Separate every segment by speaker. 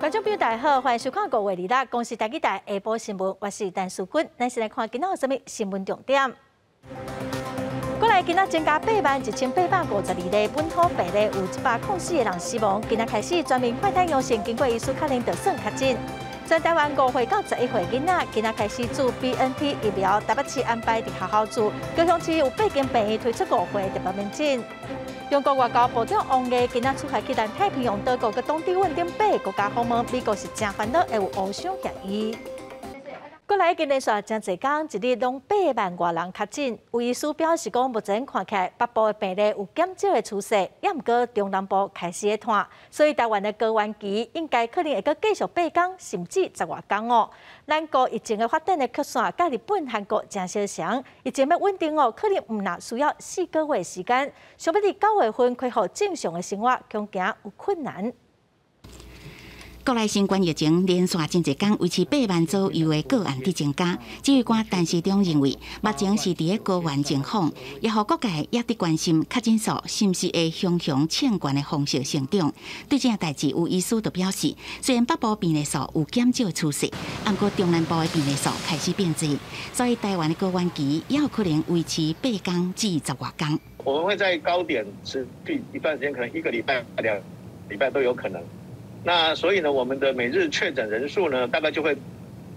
Speaker 1: 觀眾朋友大家好，歡迎收看五月二六公視台語台下晡新聞，我是陳淑君。咱先來看今仔有啥物新聞重點。過來今仔增加81,852例本土病例，有104個人死亡。今仔開始全面快篩陽性，經過醫師確認就算確診。全台灣5歲到11歲囡仔，今仔開始注 BNT 疫苗，台北市安排佇學校注，高雄市有八間病院推出5歲特別門診。中國外交部長王毅今仔出發去南太平洋島國佮東帝汶等八个國家訪問，美國是誠煩惱會有烏雙協議。過來已經連續誠濟工，一日攏8萬外人確診。有醫師表示講，目前看起來北部的病例有減少的趨勢，也毋過中南部開始咧湠，所以台灣的高原期應該可能會閣繼續八工，甚至十外工哦。咱國疫情的發展的曲線，佮日本、韓國誠相像，疫情欲穩定哦，可能毋若需要4個月時間。想欲佇9月份恢復正常的生活，恐驚有困難。
Speaker 2: 國內新冠疫情連續真濟工維持八萬左右的個案佇增加。指揮官陳時中認為，目前是佇咧高原情況，也予各界也佇關心確診數是毋是會雄雄衝懸的方式成長。對這件代誌，有醫師就表示，雖然北部病例數有減少的趨勢，毋過中南部的病例數開始變濟，所以台灣的高原期也有可能維持八工至十外工。
Speaker 3: 我們會在高點持續一段時間，可能一個禮拜、2禮拜都有可能。那所以呢，我們的每日確診人數呢，大概就會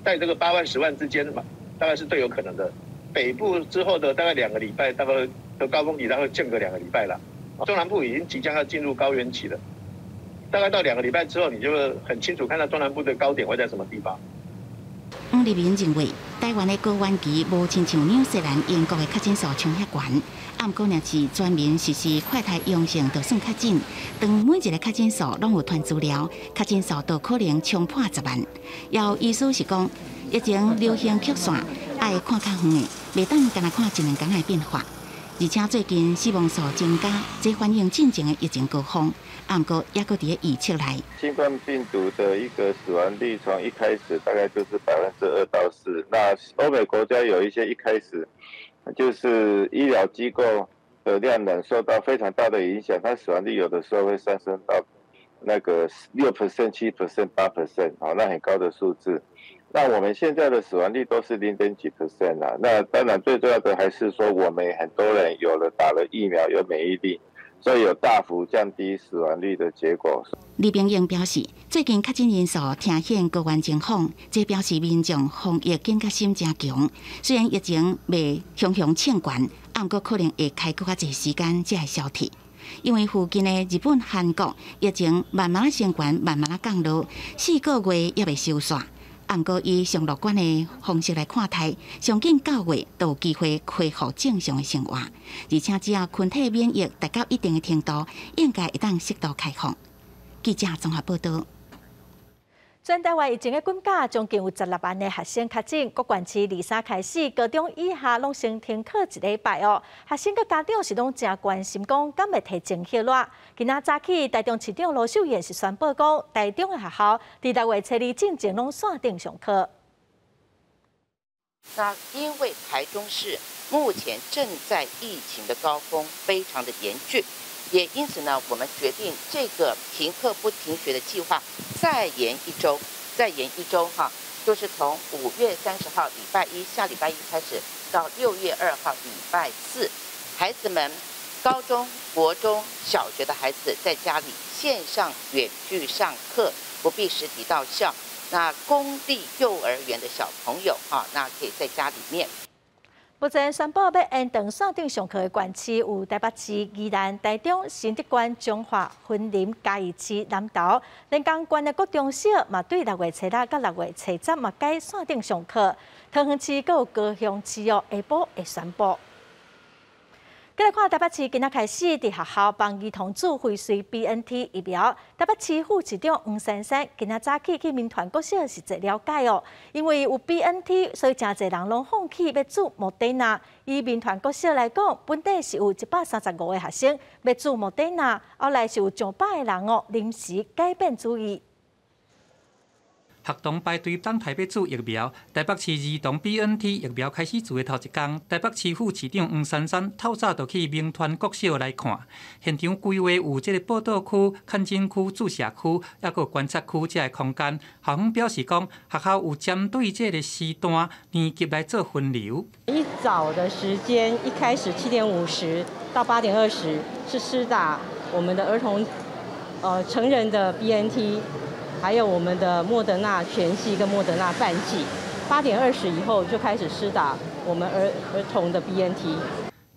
Speaker 3: 在這個8萬、10萬之間嘛，大概是最有可能的。北部之後的大概兩個禮拜，大概的高峰期大概間隔2個禮拜了。中南部已經即將要進入高原期了，大概到兩個禮拜之後，你就會很清楚看到中南部的高點會在什麼地方。
Speaker 2: 黃立明認為，台灣的高原期無親像紐西蘭、英國的確診數衝遐懸，毋過若是全民實施快篩陽性就算確診，當每一个確診數攏有傳資料，確診數就可能衝破10萬。有醫師是講，疫情流行曲線愛看較遠的，袂當干焦看一兩工的變化。而且最近死亡數增加，這反映進前的疫情高峰，毋過猶閣佇咧預測內。
Speaker 4: 新冠病毒的一個死亡率從一開始大概就是2%到4%，那歐美國家有一些一開始就是醫療機構的量能受到非常大的影響，它死亡率有的時候會上升到那個6%、7%、8%，好，那很高的數字。那我們現在的死亡率都是零點幾 percent 啦。那當然最重要的還是說，我們很多人有了打了疫苗，有免疫力，所以有大幅降低死亡率的結果。
Speaker 2: 李炳英表示，最近確診人數呈現高原情況，這表示民眾防疫警覺心誠強。雖然疫情未雄雄衝懸，毋過可能會開閣較濟時間才會消退。因為附近的日本、韓國疫情慢慢升懸，慢慢降落，4個月猶未收煞。毋過以上樂觀的方式來看待，上緊9月都有機會恢復正常的生活，而且只要群體免疫達到一定的程度，應該會當適度開放。記者綜合報道。
Speaker 1: 全台灣疫情的滾價，將近有16萬的學生確診，各縣市23開始，高中以下攏先停課一禮拜哦。學生佮家長是攏誠關心，講敢會提前歇熱。今仔早起，台中市長盧秀燕是宣布講，台中的學校佇6月初二進前攏線頂上課。
Speaker 5: 那因為台中市目前正在疫情的高峰，非常的嚴峻。也因此呢，我們決定這個停課不停學的計劃再延一周，再延一周哈，就是從5月30號禮拜一，下禮拜一開始，到6月2號禮拜四，孩子們高中國中小學的孩子在家裡線上遠距上課，不必實體到校。那公立幼兒園的小朋友啊，那可以在家裡面。
Speaker 1: 目前宣布欲延長線頂上課的縣市有台北市、宜蘭、台中、新竹縣、彰化、雲林、嘉義市、南投，連江縣的國中小嘛，對6月初六佮6月初十嘛改線頂上課。桃園市閣有高雄市哦，下晡會宣布。繼來看台北市今仔開始佇學校幫兒童注輝瑞 BNT 疫苗。台北市副市長黃珊珊今仔早起去民團國小是做了解哦，因為有 BNT，所以誠濟人攏放棄欲注莫德納。以民團國小來講，本底是有135個學生欲注莫德納，後來是有上百個人哦臨時改變主意。
Speaker 6: 學童排隊等台欲注疫苗。台北市兒童 BNT 疫苗開始注的頭一工，台北市副市長黃珊珊透早就去銘傳國小來看。現場規劃有這个報到區、看診區、注射區，抑閣觀察區這个空間。校方表示講，學校有針對這个時段年級來做分流。
Speaker 7: 一早的時間，一開始7點50到8點20是施打我們的兒童，成人的 BNT。還有我們的莫德納全劑跟莫德納半劑，8點20以後就開始施打我們兒童的 BNT。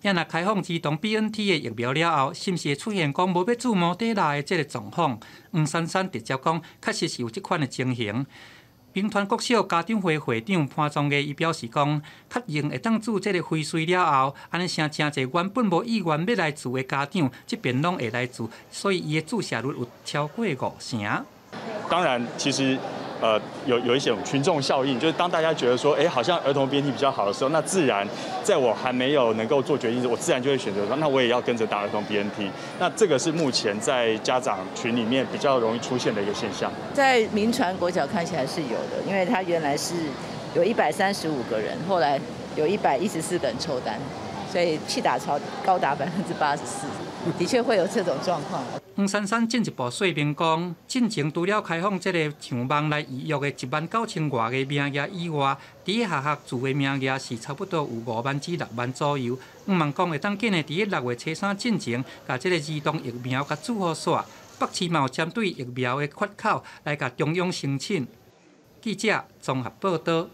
Speaker 6: 若開放兒童 BNT 的疫苗了後，是毋是會出現講無欲注莫德納的這个狀況？黃珊珊直接講，確實是有這款的情形。銘傳國小家長會會長潘宗義伊表示講，確認會當注這个輝瑞了後，按呢誠誠濟原本無意願欲來注的家長，這邊攏會來注，所以伊的注射率有超過五成。
Speaker 8: 當然，其實，有一些群眾效應，就是當大家覺得說，哎，好像兒童 BNT 比較好的時候，那自然在我還沒有能夠做決定時，我自然就會選擇說，那我也要跟着打兒童 BNT。那這個是目前在家長群裡面比較容易出現的一個現象。
Speaker 9: 在銘傳國小看起來是有的，因為他原來是有135個人，後來有114個人抽單，所以棄打潮高達84%，的確會有這種狀況。
Speaker 6: 黃珊珊進一步說明講，進前除了開放這个上網來預約的1萬9千外个名額以外，佇學校注的名額是差不多有5萬至6萬左右。向望講會當緊的佇6月初3進前，共這个兒童疫苗共注予煞。北市嘛有針對疫苗的缺口來共中央申請。記者綜合報道。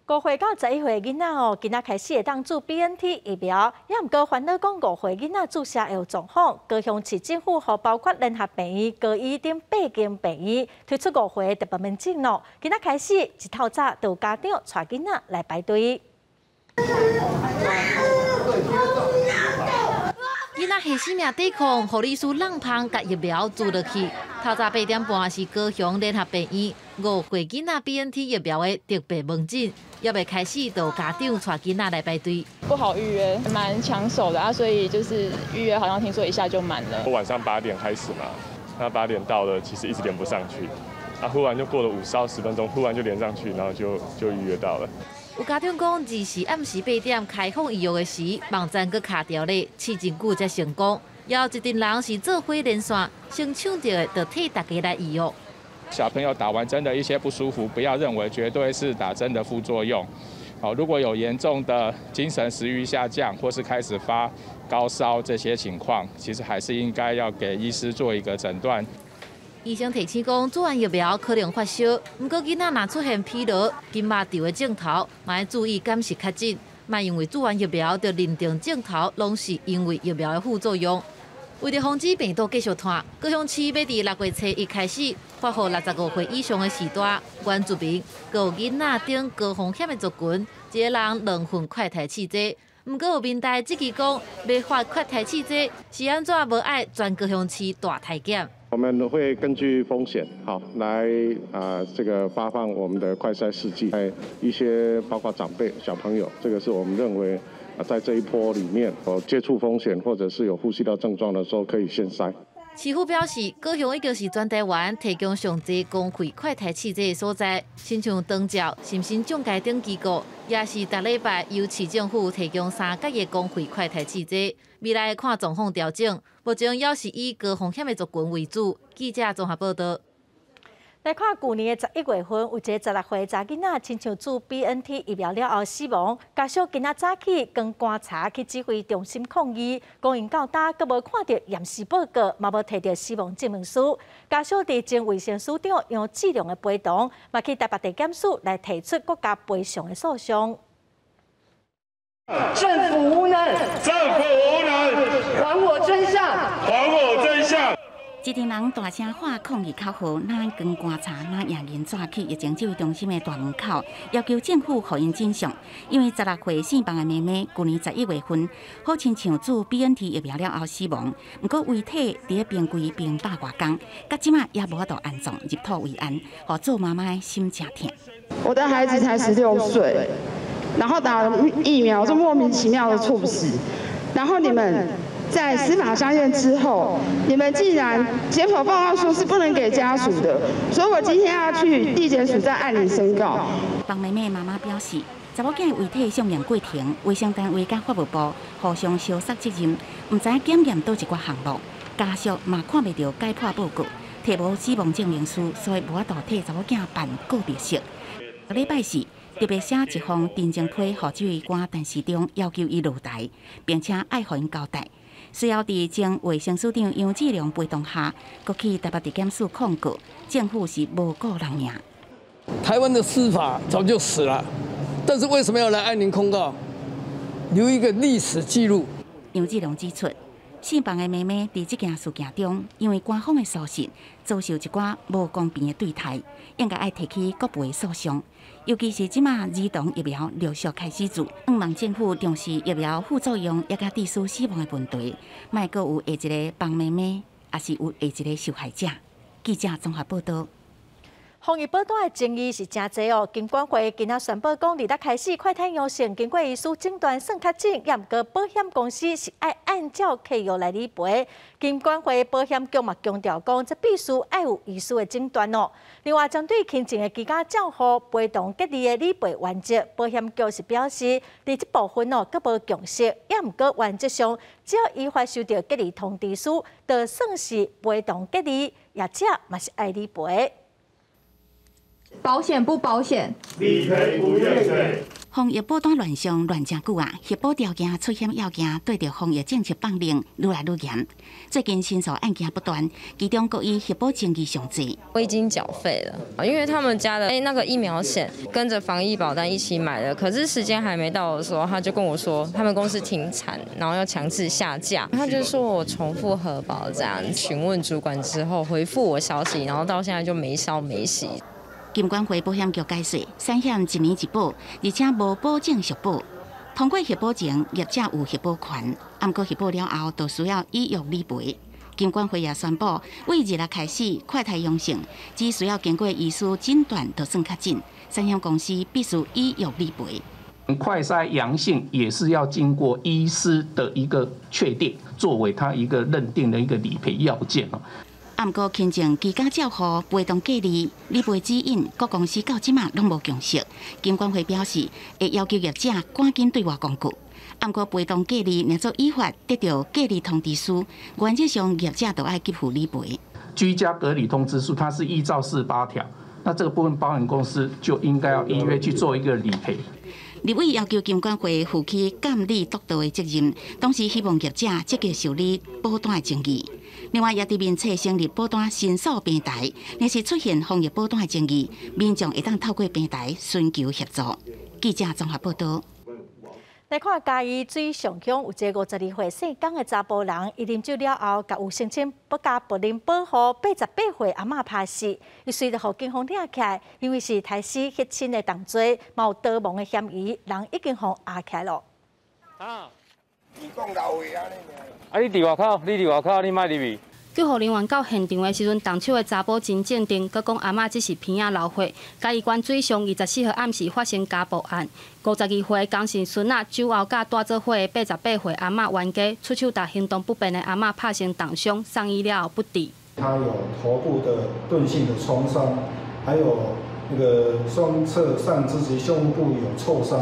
Speaker 1: 5歲到11歲囡仔哦，今仔開始會當注 BNT 疫苗，也毋過煩惱講5歲囡仔注射會有狀況。高雄市政府予包括聯合病院、高醫等八間病院推出5歲特別門診咯。今仔開始一透早就有家長帶囡仔來排隊。
Speaker 10: 囡仔下性命抵抗，護理師挵芳共疫苗注落去。透早8點半是高雄聯合病院5歲囡仔 BNT 疫苗的特別門診，猶未開始，就有家長帶囡仔來排隊。
Speaker 11: 不好預約，蠻搶手的啊，所以就是預約，好像聽說一下就滿了。
Speaker 12: 我晚上八點開始嘛，那八點到了，其實一直連不上去，啊，忽然就過了5到10分鐘，忽然就連上去，然後就預約到了。
Speaker 10: 有家長講，二是暗時8點開放預約的時，網站閣卡著咧，試真久才成功。也有一陣人是做伙連線，先搶著的就替大家來預約。
Speaker 13: 小朋友打完針的一些不舒服，不要認為絕對是打針的副作用。好，如果有嚴重的精神食慾下降，或是開始發高燒這些情況，其實還是應該要給醫師做一個診斷。
Speaker 10: 醫生提醒講，注完疫苗可能發燒，毋過囡仔若出現疲勞、筋肉痛的症頭，嘛愛注意監視確診，莫因為注完疫苗就認定症頭攏是因為疫苗的副作用。為著防止病毒繼續傳，高雄市欲佇6月初一開始發予65歲以上的序大原住民、閣有囡仔等高風險的族群，一個人兩份快篩試劑。毋過有民代質疑講，欲發快篩試劑是按怎無愛全高雄市大篩檢？
Speaker 14: 我們會根據風險，好來啊，這個發放我們的快篩試劑，一些包括長輩、小朋友，這個是我們認為啊，在這一波裡面有接觸風險或者是有呼吸道症狀的時候，可以先篩。
Speaker 10: 市府表示，高雄已經是全台灣提供上濟公費快篩試劑的所在，親像長照、心身障礙等機構，也是逐禮拜由市政府提供三角的公費快篩試劑。未來看狀況調整，目前猶是以高風險的族群為主。記者綜合報道。
Speaker 1: 來看舊年的11月份，有一个16歲查囡仔，親像注 BNT 疫苗了後死亡，家屬今仔早起扛棺柴去指揮中心抗議，講𪜶到今閣無看著驗屍報告，嘛無提著死亡證明書。家屬佇前衛生署長楊志良的陪同，嘛去台北地檢署來提出國家賠償的訴訟。
Speaker 15: 政府無能，
Speaker 16: 政府無能，
Speaker 15: 還我真相，
Speaker 16: 還我真相。
Speaker 2: 一陣人大聲喊抗議口號，拿扛棺柴、拿印銀紙去疫情指揮中心的大門口，要求政府予𪜶真相。因為16歲姓房的妹妹，舊年11月份，好親像注 BNT 疫苗了後死亡，毋過遺體佇咧冰櫃冰百外工，到這馬猶無法度安葬入土為安，予做媽媽的心誠疼。
Speaker 17: 我的孩子才16歲，然後打了疫苗就莫名其妙的猝死，然後你們在司法相验之後，你們既然解剖報告書是不能給家屬的，所以我今天要去地檢署再按鈴申告。
Speaker 2: 房妹妹媽媽表示，查某囝遺體送驗過程，衛生單位佮法務部互相相捒責任，毋知檢驗佗一寡項目，家屬嘛看袂著解剖報告，提無死亡證明書，所以無法度替查某囝辦告別式。禮拜四特別寫一封陳情批予指揮官陳時中，要求伊落台，並且愛予𪜶交代。隨後佇前衛生署長楊志良陪同下，閣去台北地檢署控告，政府是無顧人命。
Speaker 18: 台灣的司法早就死了，但是為什麼要來按鈴控告？留一個歷史記錄。
Speaker 2: 楊志良指出，姓房的妹妹佇這件事件中，因為官方的疏失，遭受一寡無公平的對待，應該愛提起國賠訴訟。尤其是這馬兒童疫苗陸續開始注，向望政府重視疫苗副作用，抑佮致使死亡的問題，莫閣有下一個房妹妹，抑是有下一個受害者。記者綜合報導。
Speaker 1: 防疫保單的爭議是誠濟哦。金管會今仔宣布講，二六開始快篩陽性，經過醫師診斷算確診，抑毋過保險公司是愛按照契約來理賠。金管會保險局嘛強調講，這必須愛有醫師的診斷哦。另外，針對輕症的居家照護陪同隔離的理賠原則，保險局是表示，佇這部分哦，閣無共識，抑毋過原則上，只要依法收到隔離通知書，就算是陪同隔離，業者嘛是愛理賠。
Speaker 19: 保險不保險？
Speaker 16: 理賠不認賠。
Speaker 2: 防疫保單亂象亂誠久啊，核保條件出險要件對著防疫政策放任愈來愈嚴。最近申訴案件不斷，其中閣以核保爭議上濟。
Speaker 20: 我已經繳費了，因為他們家的那個疫苗險跟着防疫保單一起買的，可是時間還沒到的時候，他就跟我說他們公司停產，然後要強制下架。他就說我重複核保這樣，詢問主管之後回覆我消息，然後到現在就沒消沒息。
Speaker 2: 金管會保險局解釋，產險一年一保，而且無保證續保。通過核保前，業者有核保權，毋過核保了後，就需要依約理賠。金管會也宣布，對二六開始，快篩陽性，只需要經過醫師診斷就算確診，產險公司必須依約理賠。
Speaker 21: 快篩陽性也是要經過醫師的一個確定，作為他一個認定的一個理賠要件。
Speaker 2: 毋過輕症居家照護、陪同隔離、理賠指引，各公司到這馬攏無共識。金管會表示，會要求業者趕緊對外公告。毋過陪同隔離，若做依法得到隔離通知書，原則上業者都愛給付理賠。
Speaker 21: 居家隔離通知書，它是依照48條，那這個部分保險公司就應該要依約去做一個理賠。
Speaker 2: 立委要求金管會負起監理督導的責任，同時希望業者積極受理保單的爭議。另外，也佇面冊成立保單申訴平台，若是出現防疫保單的爭議，民眾會當透過平台尋求協助。記者綜合報導。
Speaker 1: 來看嘉義水上鄉有一個52歲姓江的查埔人，伊啉酒了後，共有聲稱欲共柏林保護88歲阿嬤拍死，伊隨著予警方掠起來，因為是刣死血親的同罪，嘛有逃亡的嫌疑，人已經予押起來囉。
Speaker 16: 啊，你講老話按呢
Speaker 22: 啊，你佇外口，你佇外口，你莫入去。
Speaker 23: 救護人員到現場的時陣，動手的查埔真鎮定，閣講阿嬤只是鼻仔流血。嘉義縣水上24號暗時發生家暴案，52歲江姓孫仔酒後佮蹛做伙的88歲阿嬤冤家，出手共行動不便的阿嬤拍成重傷，送醫了後不治。
Speaker 24: 他有頭部的鈍性的創傷，還有那個雙側上肢及胸部有挫傷。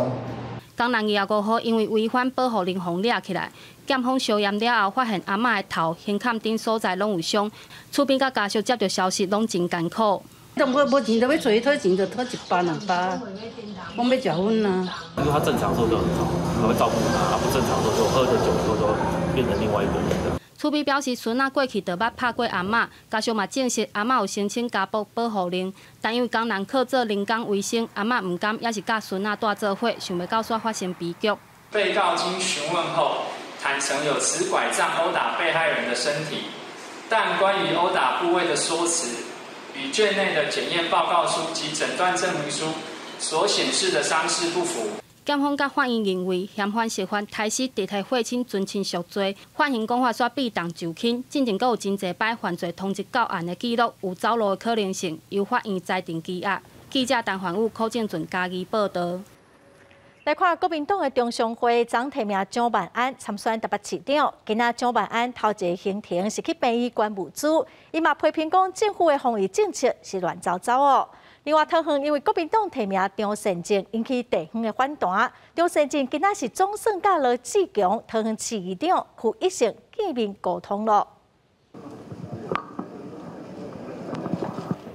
Speaker 23: 工人25號因為違反保護令，予掠起來。檢方相驗了後，發現阿嬤的頭、胸坎等所在攏有傷。厝邊佮家屬接到消息，攏真艱苦。
Speaker 25: 都無錢，就欲揣伊討錢，就討一百兩百，講欲食薰啊。
Speaker 26: 因為他正常時候就很好，他會照顧他；不正常時候就喝了酒以後就變成另外一個人。
Speaker 23: 厝邊表示，孫仔過去就捌拍過阿嬤，家屬嘛證實阿嬤有申請家暴保護令，但因為工人靠做零工為生，阿嬤毋甘，猶是佮孫仔蹛做伙，想袂到煞發生悲劇。
Speaker 27: 被告經詢問後，坦承有持拐杖毆打被害人的身體，但關於毆打部位的說辭與卷內的檢驗報告書及診斷證明書所顯示的傷勢不符。
Speaker 23: 檢方佮法院認為，嫌犯涉犯刣死直系血親尊親屬罪，判刑講法煞避重就輕，進前閣有真濟擺犯罪通緝到案的記錄，有走路的可能性，由法院裁定羈押。記者陳凡武、柯正俊嘉義報導。
Speaker 1: 來看國民黨的中常會昨提名蔣萬安參選台北市長，今仔蔣萬安頭一个行程是去病院捐物資，伊嘛批評講政府的防疫政策是亂糟糟哦。另外，桃園因為國民黨提名張善政引起地方的反彈，張善政今仔是總算佮羅智強桃園市議長區益盛見面溝通咯。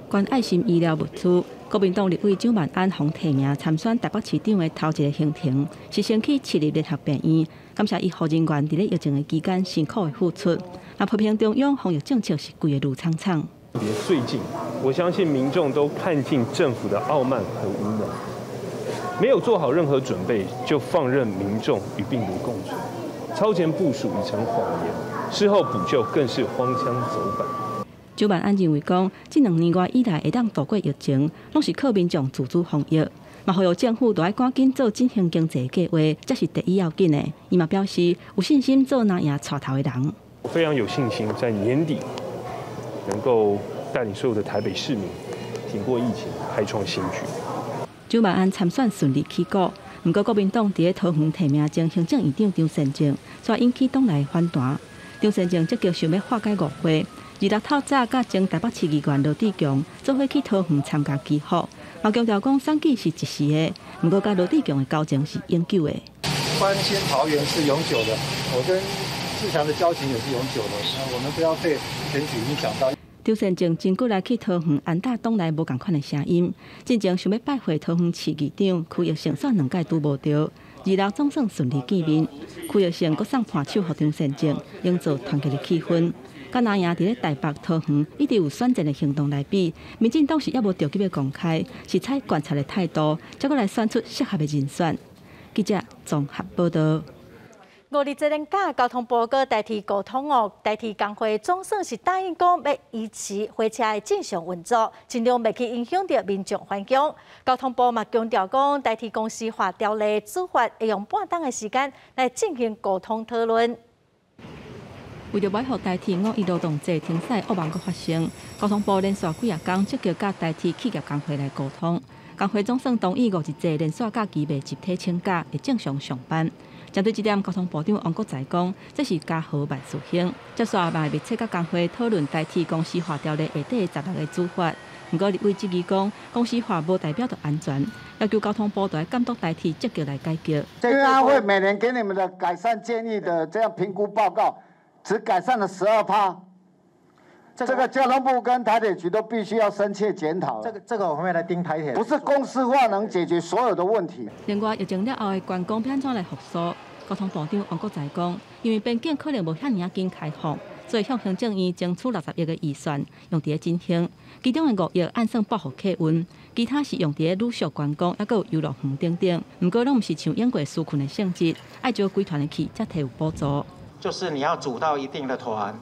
Speaker 3: 捐愛心醫療物資，國民黨立委蔣萬安予提名參選台北市長的頭一个行程，是先去市立聯合病院，感謝醫護人員佇咧疫情的期間辛苦的付出，也批評中央防疫政策是規个亂氅氅。
Speaker 4: 最近，我相信民眾都看盡政府的傲慢和無能，沒有做好任何準備就放任民眾與病毒共存，超前部署已成謊言，事後補救更是荒腔走板。
Speaker 3: 蔣萬安認為講，這2年外以來會當渡過疫情，攏是靠民眾自主防疫，嘛呼籲政府著愛趕緊做振興經濟計劃，才是第一要緊的。伊嘛表示有信心做若贏帶頭的人。
Speaker 4: 我非常有信心在年底能夠帶領所有的台北市民挺過疫情，開創新局。
Speaker 3: 蔣萬安參選順利起鼓，毋過國民黨佇咧桃園提名前行政院長張善政，煞引起黨內反彈。張善政積極想欲化解誤會。26透早佮前台北市議員羅智強做伙去桃園參加祈福，嘛強調講選舉是一時的，毋過佮羅智強的交情是永久的。
Speaker 24: 關心桃園是永久的，我跟智強的交情也是永久的，那我們不要被選舉影響到。
Speaker 3: 張善政真久來去桃園安打黨內無仝款的聲音，進前想欲拜會桃園市議長區益盛，煞兩擺拄無著。26總算順利見面，區益盛閣送伴手予張善政，營造團結的氣氛。佮藍營佇咧台北、桃園一直有選戰的行動來比，民進黨是猶無著急欲公開，是採觀察的態度，才閣來選出適合的人選。記者綜合報導。
Speaker 1: 五日這連假，交通部閣台鐵溝通哦，台鐵工會總算是答應講欲維持火車的正常運作，盡量袂去影響著民眾返鄉。交通部嘛強調講，台鐵公司化條例主法會用半冬的時間來進行溝通討論。
Speaker 3: 為著袂予台鐵五一勞動節停駛惡夢閣發生，交通部連續幾仔工積極佮台鐵企業工會來溝通，工會總算同意五日制連續假期袂集體請假，會正常上班。針對這點，交通部長王國材講，這是家和萬事興。接續嘛會密切佮工會討論台鐵公司化條例下底16个主法。毋過立委質疑講，公司化無代表著安全，要求交通部來監督台鐵積極來解決。
Speaker 5: 運安會每年給你們的改善建議的這樣評估報告，只改善了12%，這個交通部跟台鐵局都必須要深切檢討。這個我們會來盯台鐵。不是公司化能解決所有的問題。
Speaker 3: 另外，疫情了後的觀光欲按怎來復甦？交通部長王國材講，因為邊境可能無遐爾仔緊開放，所以向行政院爭取60億的預算，用佇咧振興。其中的5億按算撥予客運，其他是用佇咧旅宿觀光，猶閣有遊樂園等等。毋過攏毋是像用過紓困的性質，愛招幾團的去才提有補助。
Speaker 6: 就是你要組到一定的團，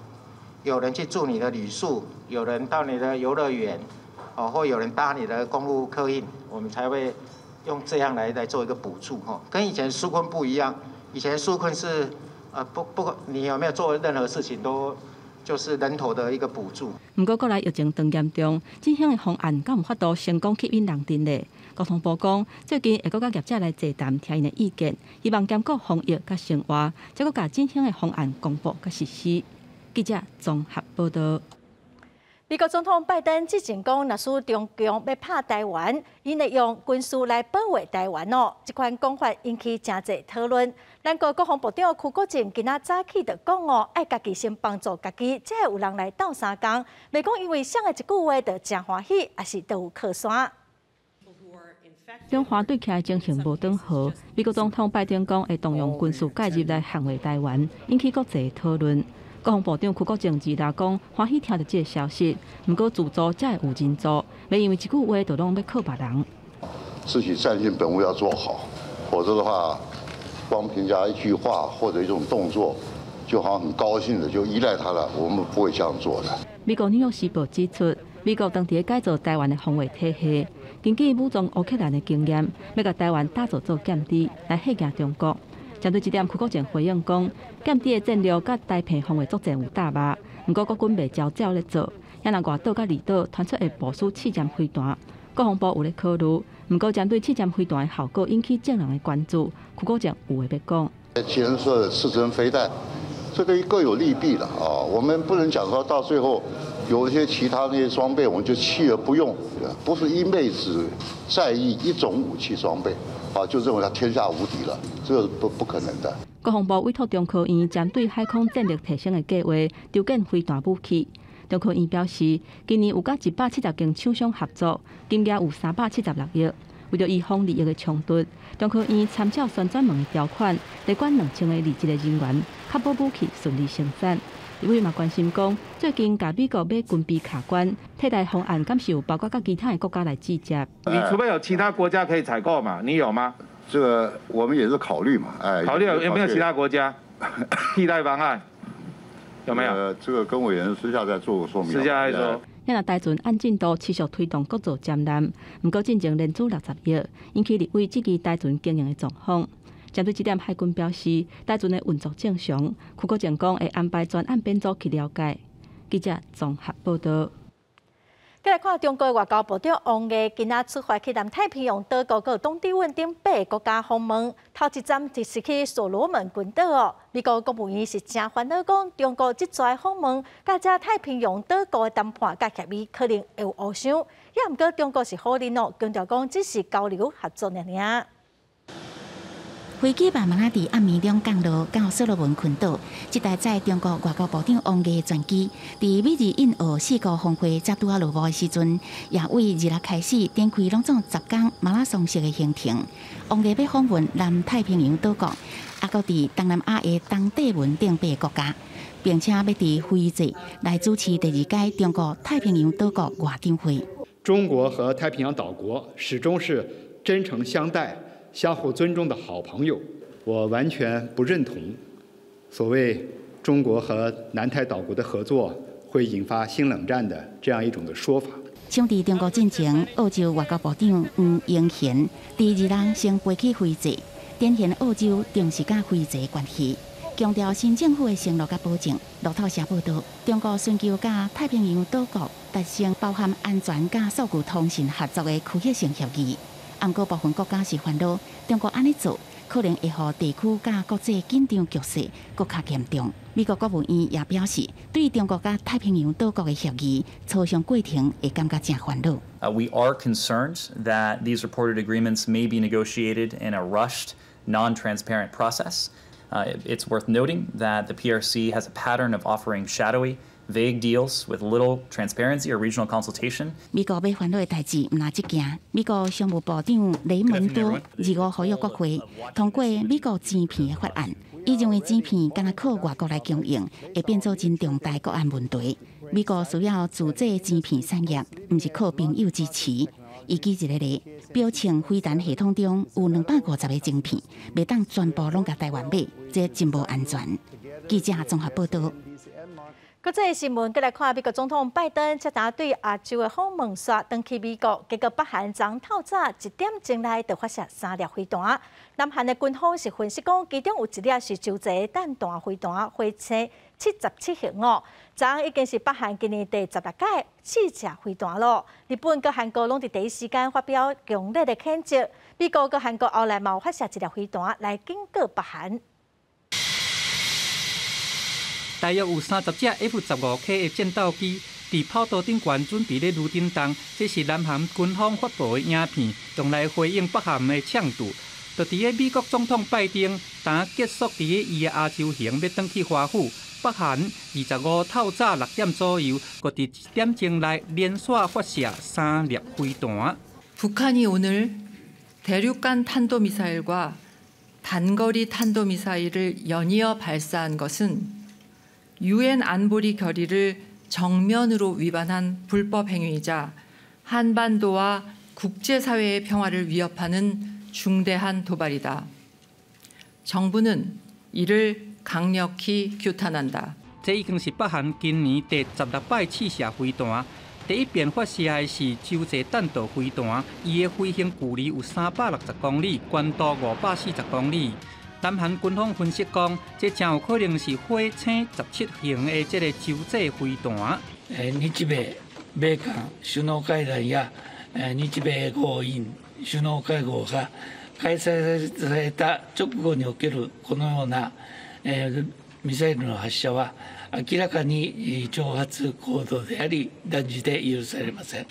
Speaker 6: 有人去住你的旅宿，有人到你的遊樂園，哦，或有人搭你的公路客運，我們才會用這樣來做一個補助，吼，跟以前紓困不一樣。以前紓困是，不管你有沒有做任何事情，都就是人頭的一個補助。
Speaker 3: 毋過，國內疫情當嚴重，振興的方案敢有法度成功吸引人陣咧？交通部講，最近會閣佮業者來座談，聽𪜶的意見，希望兼顧防疫佮生活，才閣共振興的方案公布佮實施。記者綜合報導。
Speaker 1: 美國總統拜登之前講，若是中共欲拍台灣，𪜶會用軍事來保衛台灣哦。這款講法引起誠濟討論。咱國國防部長邱國正今仔早起就講哦，愛家己先幫助家己，才會有人來鬥相共。袂講因為誰的一句話就誠歡喜，抑是都有靠山。
Speaker 3: 中華對起來情形無轉好，美國總統拜登講會動用軍事介入來捍衛台灣，引起國際討論。國防部長邱國正二六講，歡喜聽著這个消息，毋過自助才會有人助，袂因為一句話就攏欲靠別人。
Speaker 7: 自己戰訓本務要做好，否則的話，光憑人家一句話或者一種動作，就好像很高興的就依賴他了，我們不會這樣做的。
Speaker 3: 美國紐約時報指出，美國當佇咧改造台灣的防衛體系，根據武裝烏克蘭的經驗，欲共台灣打造做劍佇來嚇驚中國。針對這點，邱國正回應講，劍佇的戰略佮台澎防衛作戰有搭肉，毋過國軍袂照照咧做，也若外島佮離島傳出會部署試驗飛彈，國防部有咧考慮，毋過針對刺針飛彈的效果引起眾人的關注。邱國正有話欲講。
Speaker 7: 監測刺針飛彈，這個各有利弊的啊。我們不能講說到最後有一些其他那些裝備，我們就棄而不用，不是一味只在意一種武器裝備啊，就認為它天下無敵了，這個不可能的。
Speaker 3: 國防部委託中科院針對海空戰力提升的計劃，籌建飛彈武器。中科院表示，今年有佮170間廠商合作，金額有376億。為著預防利益的衝突，中科院參照旋轉門的條款，列管2021個人員，確保武器順利生產。立委嘛關心講，最近共美國買軍備卡關，替代方案敢是有包括佮其他的國家來接洽？
Speaker 8: 你除非有其他國家可以採購嘛？你有嗎？
Speaker 7: 這個我們也是考慮嘛，哎，
Speaker 8: 考慮有沒有其他國家替代方案？有沒有？
Speaker 7: 這個跟委員私下再做個說明。
Speaker 8: 私下再說。
Speaker 3: 若台船按進度持續推動國造潛艦，毋過進前連資60億，引起立委質疑台船經營的狀況。針對這點，海軍表示台船的運作正常。邱國正講會安排專案編組去了解。記者綜合報道。
Speaker 1: 繼來看中國外交部長王毅今仔出發去南太平洋島國閣東帝汶等八个國家訪問，頭一站就是去所羅門群島哦。美國國務院是誠煩惱，講中國這跩訪問，佮遮太平洋島國的談判佮協議可能會有烏傷。也毋過中國是否認哦，強調講只是交流合作爾爾。
Speaker 2: 飛機慢慢仔佇暗暝中降落到所羅門群島，這台載中國外交部長王毅的專機，佇美日印澳四國峰會才拄仔落幕的時陣，也對二六開始展開攏總10工馬拉松式的行程。王毅欲訪問南太平洋島國，猶閣佇東南亞的東帝汶等八个國家，並且欲佇斐濟來主持第二屆中國太平洋島國外長會。
Speaker 9: 中國和太平洋島國始終是真誠相待、相互尊重的好朋友，我完全不認同所謂中國和南太島國的合作會引發新冷戰的這樣一種的說法。
Speaker 2: 搶佇中國進前，澳洲外交部長黃英賢佇二日先飛去斐濟，展現澳洲重視佮斐濟關係，強調新政府的承諾佮保證。路透社報道，中國尋求佮太平洋島國達成包含安全佮數據通信合作的區域性協議。毋過部分國家是煩惱，中國按呢做可能會予地區佮國際緊張局勢閣較嚴重。美國國務院也表示，對中國佮太平洋島國的協議磋商過程會感覺誠煩惱。
Speaker 10: We are concerned that these reported agreements may be negotiated in a rushed, non-transparent process. It's worth noting that the PRC has a pattern of offering shadowy, vague deals with little transparency or regional consultation.
Speaker 2: 美國欲煩惱的代誌毋但這件，美國商務部長雷蒙多25呼籲國會通過美國晶片的法案，伊認為晶片干焦靠外國來供應，會變做真重大國安問題。美國需要自製晶片產業，毋是靠朋友支持。伊舉一個例，標槍飛彈系統中有250個晶片，袂當全部攏共台灣買，這真無安全。記者綜合報道。
Speaker 1: 國際新聞，閣來看美國總統拜登，這頓對亞洲的訪問煞轉去美國，結果北韓昨透早1點鐘內就發射三粒飛彈。南韓的軍方是分析講，其中有一粒是洲際彈道飛彈，火星77型哦。昨已經是北韓今年第16擺試射飛彈囉。日本佮韓國攏佇第一時間發表強烈的譴責。美國佮韓國後來嘛有發射一粒飛彈來警告北韓。
Speaker 11: 大約有30架 F-15K 的戰鬥機佇跑道頂懸準備咧攄振動，這是南韓軍方發布的影片，用來回應北韓的嗆堵。就佇咧美國總統拜登剛結束佇咧伊的亞洲行，欲轉去華府，北韓25透早6點左右，閣佇1點鐘內連續發射三粒飛彈。
Speaker 12: 북한이오늘대륙간탄도미사일과단거리탄도미사일을연이어발사한것은 유엔 안보리 결의를 정면으로 위반한 불법 행위이자 한반도와 국제사회의 평화를 위협하는 중대한 도발이다. 정부는 이를 강력히 규탄한다.
Speaker 11: 這已經是北韓今年第16擺試射飛彈。第一遍發射的是洲際彈道飛彈，伊的飛行距離有360公里，高度540公里。南韓軍方分析講，這誠有可能是火星十七型的這个洲際飛彈。
Speaker 13: 日米、米韓首腦會談や日米豪印首脳会合が開催された直後におけるこのようなミサイルの発射は明らかに挑発行動であり、断じて許されません。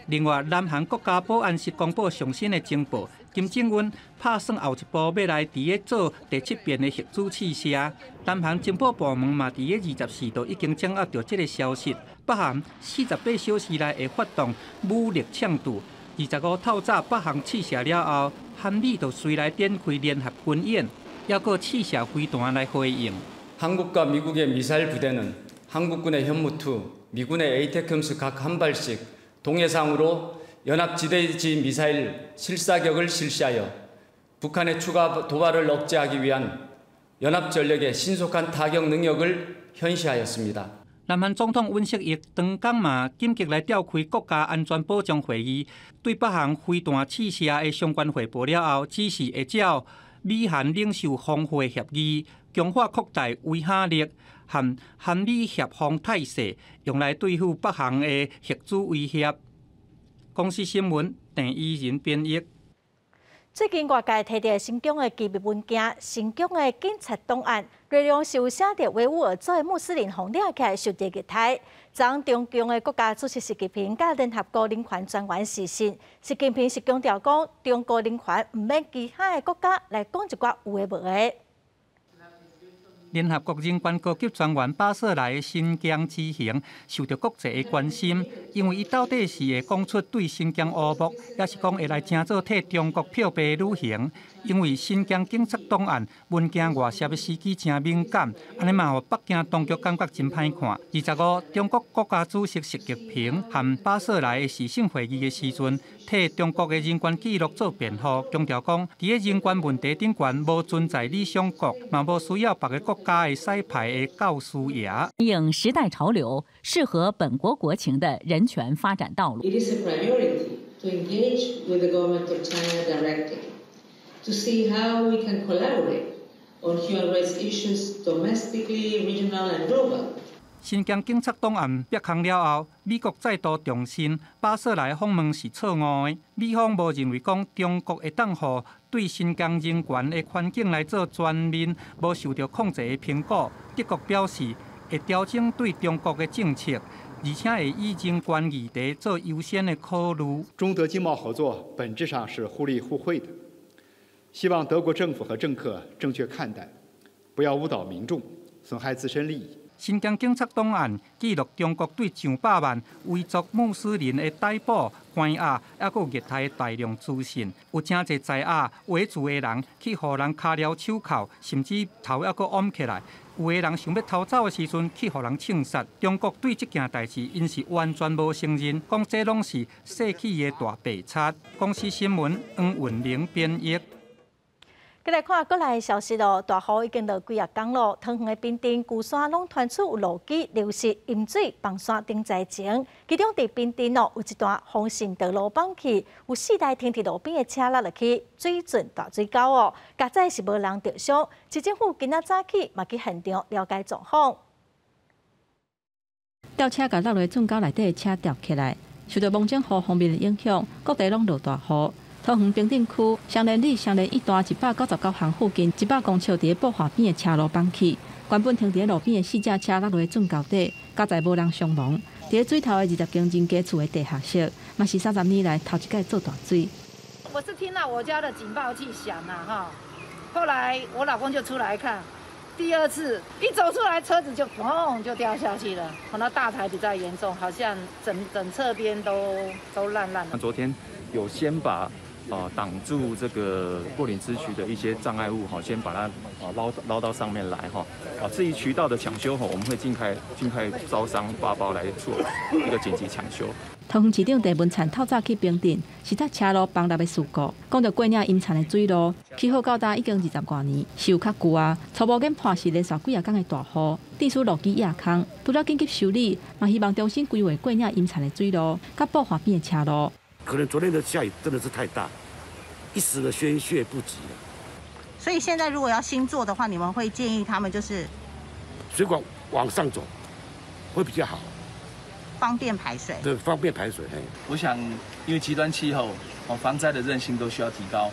Speaker 11: 另外，南韓國家保安室公布上新的情報，金正恩拍算後一步欲來佇咧做第七遍的核子試射。南韓情報部門嘛，佇咧24就已經掌握著這个消息，北韓48小時內會發動武力搶渡。25透早北韓試射了後，韓美就隨來展開聯合軍演，猶閣試射飛彈來回應。
Speaker 14: 한국과 미국의 미사일 부대는 한국군의 현무2, 미군의 ATACMS 각 한 발씩 동해상으로 연합 지대지 미사일 실사격을 실시하여 북한의 추가 도발을 억제하기 위한 연합 전력의 신속한 타격 능력을 현시하였습니다.
Speaker 11: 南韓總統尹錫悅當工嘛緊急來召開國家安全保障會議，對北韓飛彈試射的相關匯報了後，指示會照美韓領袖峰會協議，強化擴大威嚇力和韓美協防態勢，用來對付北韓的核子威脅。公視新聞鄭伊仁編譯。
Speaker 1: 最近外界提著新疆的機密文件、新疆的警察檔案，內容是有寫著維吾爾族的穆斯林予掠起來受著虐待。昨中共的國家主席習近平佮聯合國人權專員視訊，習近平是強調講，中國人權毋免其他的國家來講一寡有的無的。
Speaker 11: 聯合國人權高級專員巴瑟萊的新疆之行受著國際的關心，因為伊到底是會講出對新疆烏幕，抑是講會來成做替中國漂白旅行？因為新疆警察檔案文件外洩的時機誠敏感，按呢嘛予北京當局感覺真歹看。25，中國國家主席習近平和巴瑟萊的視訊會議的時陣，替中國的人權紀錄做辯護，強調講，佇咧人權問題頂懸無存在理想國，嘛無需要別个國家會使派的教師爺。
Speaker 15: 應時代潮流，適合本國國情的人權發展道路。
Speaker 17: It is a priority to engage with the government of China directly to see how we can collaborate on human rights issues domestically, regional and global.
Speaker 11: 新疆警察檔案曝光了後，美國再度重申巴瑟萊訪問是錯誤的。美方無認為講中國會當予對新疆人權的環境來做全面無受著控制的評估。德國表示會調整對中國的政策，而且會以人權議題做優先的考慮。
Speaker 9: 中德經貿合作本質上是互利互惠的，希望德國政府和政客正確看待，不要誤導民眾，損害自身利益。
Speaker 11: 新疆警察檔案記錄中國對上百萬維族穆斯林的逮捕、關押，抑閣有虐待的大量資訊。有誠濟在押維族的人去予人跤鐐手銬，甚至頭抑閣翕起來。有的人想欲逃走的時陣，去予人槍殺。中國對這件代誌，𪜶是完全無承認，講這攏是細起的大白賊。公視新聞黃雲玲編譯。
Speaker 1: 閣來看國內消息咯，大雨已經落幾仔工咯，桃園的平鎮、龜山攏傳出有路基流失、淹水、崩山等災情。其中佇平鎮哦，有一段豐盛道路崩去，有四台停佇路邊的車落落去，水準大水溝哦，佳哉是無人著傷。市政府今仔早起嘛去現場了解狀況。
Speaker 3: 吊車共落落圳溝內底的車吊起來，受著蒙頂雨鋒面的影響，各地攏落大雨。桃園平鎮區雙連里雙連一段199巷附近100公尺，佇咧布華邊的車路崩去，原本停佇咧路邊的四隻車落落圳溝底，佳哉無人傷亡。佇咧水頭的20間人家厝的地下室，嘛是30年來頭一擺做大水。
Speaker 18: 我是聽到我家的警報器響了哈，後來我老公就出來看，第二次一走出來，車子就砰就掉下去了，可能大台比較嚴重，好像整整側邊都爛爛的。
Speaker 19: 昨天有先把擋住這個過嶺支渠的一些障礙物，哈，先把它撈到上面來，哈。至於渠道的搶修，我們會盡快招商發包來做一個緊急搶修。
Speaker 3: 桃園市長鄭文燦透早去平鎮，視察車路崩塌的事故，講著過嶺陰田的水路，起好到今已經20外年，是有較舊啊。初步研判是連續幾仔工的大雨，致使路基壓空，除了緊急修理，嘛希望重新規劃過嶺陰田的水路，佮布華邊的車路。
Speaker 20: 可能昨天的下雨真的是太大，一時的宣洩不及了。
Speaker 2: 所以現在如果要新做的話，你們會建議他們就是
Speaker 20: 水管往上走，會比較好。
Speaker 2: 方便排水。
Speaker 20: 對，方便排水。
Speaker 16: 我想，因為極端氣候，哦，防災的韌性都需要提高，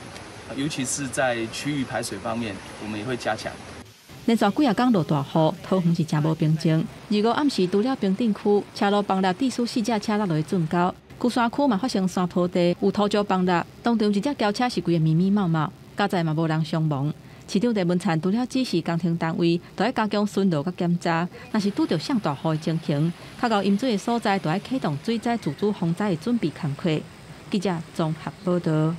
Speaker 16: 尤其是在區域排水方面，我們也會加強。
Speaker 3: 連續幾仔工落大雨，桃園是誠無平靜。25暗時，除了平鎮區車路崩裂，致使四隻車落落去圳溝。龜山區嘛發生山坡地有土石崩裂，當場一隻轎車是規个密密麻麻，佳哉嘛無人傷亡。市長鄭文燦除了指示工程單位，著愛加強巡邏佮檢查，若是拄著上大雨的情形，較𠢕淹水的所在，著愛啟動水災自主防災的準備工課。記者綜合報導。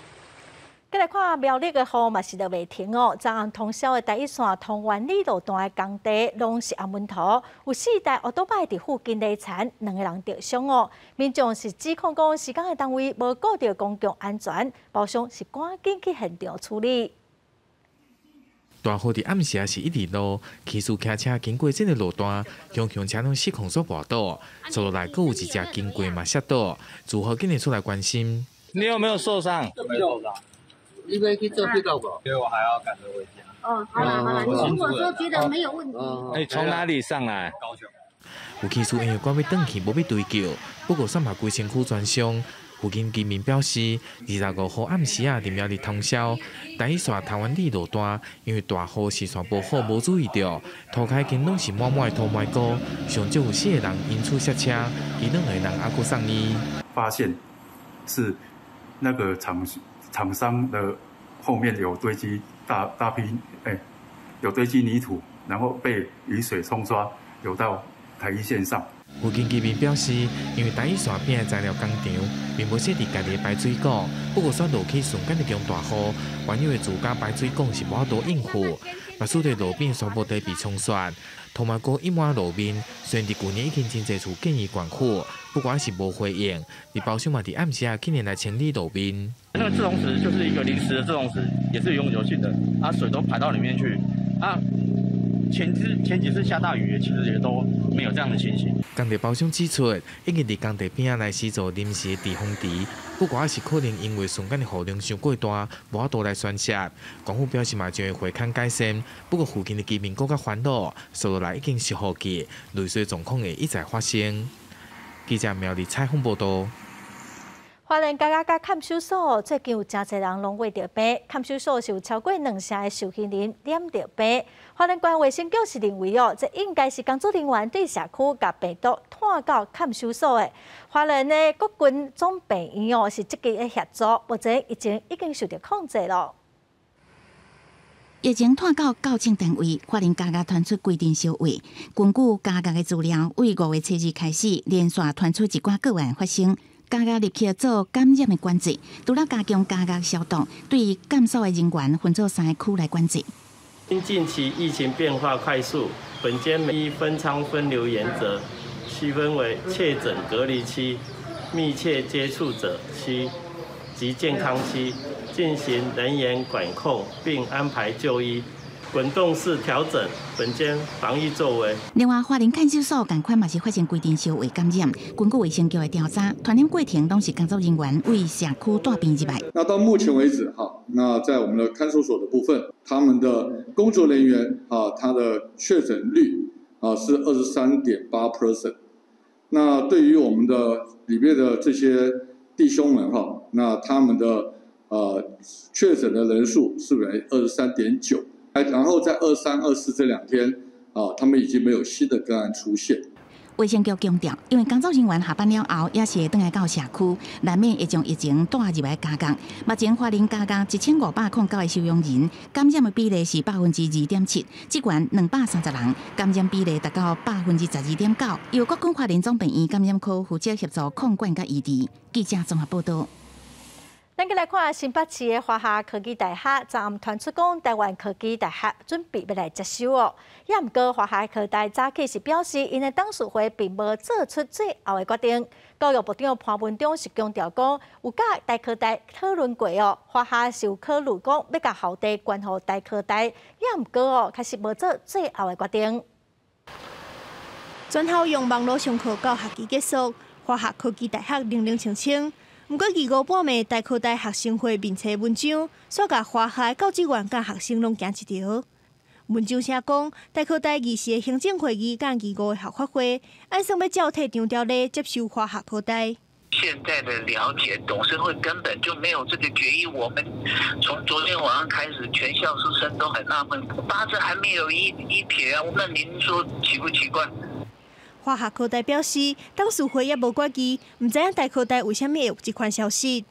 Speaker 1: 再來看苗栗的雨嘛是落袂停哦。昨暗通宵的台一線桃園里路段的工地攏是紅毛塗，有四台歐多擺佇附近犁田，兩个人著傷哦。民眾是指控講施工的單位無顧著公共安全，包商是趕緊去現場處理。
Speaker 21: 大雨佇暗時也是一直落，騎士騎車經過這个路段，雄雄車攏失控煞跋倒，坐落來閣有一隻經過嘛摔倒，住戶緊急出來關心。
Speaker 22: 你有沒有受傷？
Speaker 24: 沒受傷。應該去做筆錄無？
Speaker 22: 因為我還要趕著回家。
Speaker 23: 哦，好啦好啦，你如果說覺得沒有問題，
Speaker 22: 你從哪裡上來？高雄。
Speaker 21: 有騎士因為趕欲轉去，無欲追究，不過煞嘛規身軀全傷。附近居民表示，25號暗時啊，佇苗栗通宵，台一線桃園里路段，因為大雨視線無好，無注意著，塗跤已經攏是滿滿的土埋溝，上少有四個人因此摔車，其中兩個人猶閣送醫。
Speaker 25: 發現是那個廠商的後面有堆積大批，有堆積泥土，然後被雨水沖刷，流到台一線上。
Speaker 21: 附近居民表示，因為台一線邊的材料工廠並無設佇家己的排水管，不過煞落去瞬間就強大雨，原有的自家排水管是無法度應付，嘛使得路邊山坡地被沖刷，土麻溝一滿路面。雖然佇舊年已經真濟次建議管護，不過還是無回應。而包商嘛佇暗時啊，竟然來清理路面。
Speaker 22: 那個滯洪池就是一個臨時的滯洪池，也是永久性的，啊，水都排到裡面去，啊。前幾次下大雨，其實也都沒有這樣的情形。
Speaker 21: 工地包商指出，已經佇工地邊仔來施做臨時的滯洪池，不過還是可能因為瞬間的雨量傷過大，無法度來宣洩。政府表示嘛將會回勘改善，不過附近的居民閣較煩惱，說落來已經是雨季，類似狀況會一再發生。記者苗栗採訪報導。
Speaker 1: 花蓮監獄佮看守所最近有誠濟人攏秽著病，看守所是有超過兩成的受刑人染著病。花蓮縣衛生局是認為哦，這應該是工作人員對社區共病毒帶到看守所的。花蓮的國軍總病院哦是積極的協助，目前疫情已經受著控制囉。
Speaker 2: 疫情拖到校正單位，花蓮監獄傳出規陣燒話。根據監獄的資料，對5月7日開始，連續傳出一寡個案發生。監獄入去做感染的管制，除了加強監獄消毒，對監所的人員分做三個區來管制。
Speaker 26: 因近期疫情變化快速，本監依分艙分流原則，區分為確診隔離區、密切接觸者區及健康區，進行人員管控並安排就醫。滾動式調整本監防疫作為。
Speaker 2: 另外，花蓮看守所仝款嘛是發生規陣燒話感染。根據衛生局的調查，傳染過程攏是工作人員對社區帶病入來。
Speaker 27: 那到目前為止，哈，那在我們的看守所的部分，他們的工作人員啊，他的確診率啊是23.8%。那對於我們的裡面的這些弟兄們，哈，那他們的確診的人數是為23.9。然後在23、24這兩天，啊，他們已經沒有新的個案出現。
Speaker 2: 衛生局強調，因為工作人員下班了後，也是會轉來到社區，難免會將疫情帶入來監獄。目前花蓮監獄1509個收容人，感染的比例是2.7%，這關230人，感染比例達到12.9%。由國軍花蓮總病院感染科負責協助控管佮醫治。記者綜合報導。
Speaker 1: 咱閣來看新北市的華夏科技大學，昨暗傳出講臺灣科技大學準備欲來接收哦。也毋過華夏科大早起是表示，𪜶的董事會並無做出最後的決定。教育部長潘文忠是強調講，有佮台科大討論過哦，華夏是有考慮講欲共校地捐予台科大，也毋過哦，確實無做最後的決定。
Speaker 28: 全校用網路上課到學期結束，華夏科技大學冷冷清清。毋過25半暝，台科大學生會面冊文章，煞共華夏教職員佮學生攏驚一趒。文章写講，台科大24个行政會議佮25个校發會，按算欲照退場條例接收華夏科大。
Speaker 4: 現在的了解，董事會根本就沒有這個決議。我們從昨天晚上開始，全校師生都很納悶，八字還沒有一撇啊！那您說奇不奇怪？
Speaker 28: 華夏科大表示，董事會猶無決議，毋知影台科大為啥物會有這款消息。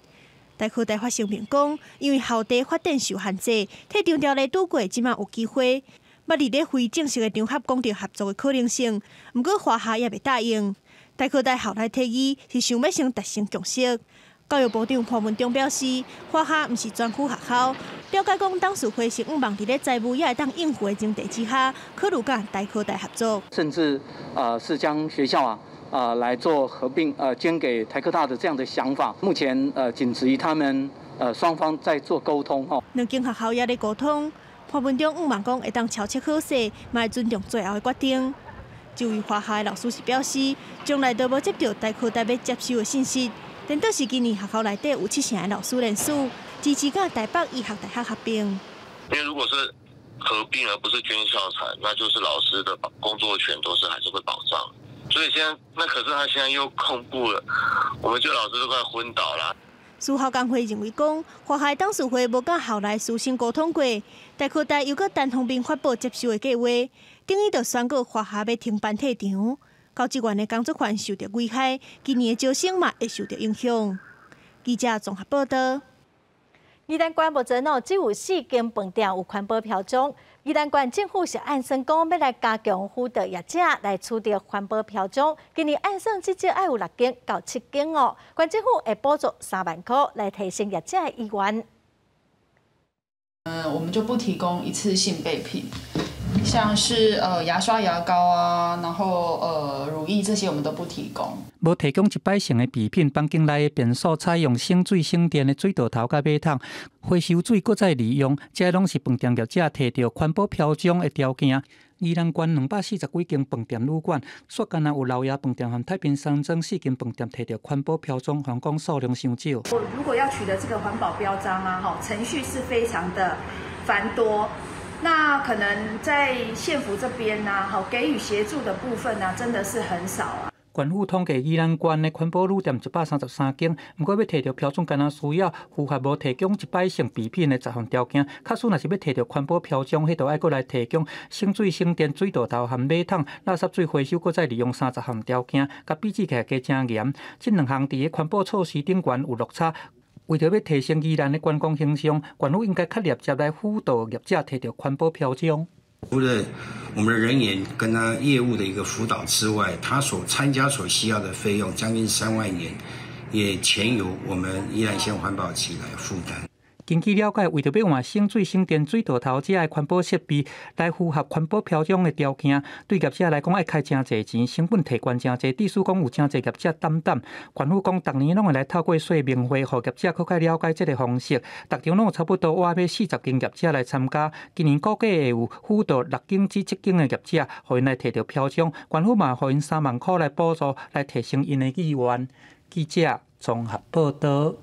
Speaker 28: 台科大發聲明講，因為校地發展受限制，退場條例拄過，這馬有機會。捌佇咧非正式的場合講著合作的可能性，毋過華夏猶未答應。台科大校內提議是想欲先達成共識。教育部長潘文忠表示，華夏毋是專科學校，了解講董事會是向望佇咧財務猶會當應付的前提之下，考慮佮台科大合作，
Speaker 5: 甚至是將學校來做合併，捐給台科大的這樣的想法，目前僅止於他們雙方在做溝通吼。
Speaker 28: 兩間學校猶咧溝通，潘文忠向望講會當悄悄好勢，嘛會尊重最後的決定。這位華夏的老師是表示，從來都無接著台科大欲接收的信息，顛倒是今年學校內底有70%的老師聯署支持佮台北醫學大學合併。
Speaker 6: 因為如果是合併而不是捐校產，那就是老師的工作權都是還是會保障。所以現在，那可是他現在又公布了，我們就老師都快昏倒了。
Speaker 28: 師校工會認為講，華夏董事會無佮校內師生溝通過，台科大又閣單方面發布接收的計劃，等於就宣告華夏欲停辦退場，教職員的工作權受著危害，今年的招生嘛會受著影響。記者綜合報道。
Speaker 1: 宜蘭縣目前哦，只有四間飯店有環保標章。宜蘭縣政府是按算講欲來加強輔導業者來取得環保標章。今年按算至少愛有6間到7間哦。縣政府會補助3萬箍來提升業者的意願。
Speaker 7: 我們就不提供一次性備品，像是牙刷、牙膏啊，然後乳液這些我們都不提供。
Speaker 11: 無提供一擺性的備品，房間內的便所採用省水省電的水道頭佮馬桶，回收水閣再利用，這攏是飯店業者提著環保標章的條件。宜蘭縣240幾間飯店旅館，煞干焦有老爺飯店和太平山莊4間飯店提著環保標章，還講數量傷少。
Speaker 8: 如果要取得這個環保標章啊，程序是非常的繁多。那可能在縣府這邊呢，給予協助的部分呢，真的是很少啊。
Speaker 11: 縣府統計宜蘭縣的環保旅店133間，毋過欲提著標準，敢若需要符合無提供一擺性備品的10項條件。假使若是欲提著環保標章，彼就愛閣來提供省水省電水道頭和馬桶、垃圾水回收閣再利用30項條件，共比起來加誠嚴。這兩項佇個環保措施頂懸有落差。為著欲提升宜蘭的觀光形象，縣府應該較立即來輔導業者提著環保標章。
Speaker 10: 除了我們的人員跟他業務的一個輔導之外，他所參加所需要的費用將近3萬元，也全由我們宜蘭縣環保局來負擔。
Speaker 11: 根據了解，為著欲換省水省電水道頭這的環保設備來符合環保標準的條件，對業者來講愛開誠濟錢，成本提懸誠濟。致使講有誠濟業者擔擔。縣府講，逐年攏會來透過說明會，予業者閣較了解這個方式。逐場攏有差不多倚欲40間業者來參加。今年估計會有輔導6間至7間的業者，予𪜶來提著標章。縣府嘛，予𪜶3萬箍來補助，來提升𪜶的意願。記者綜合報道。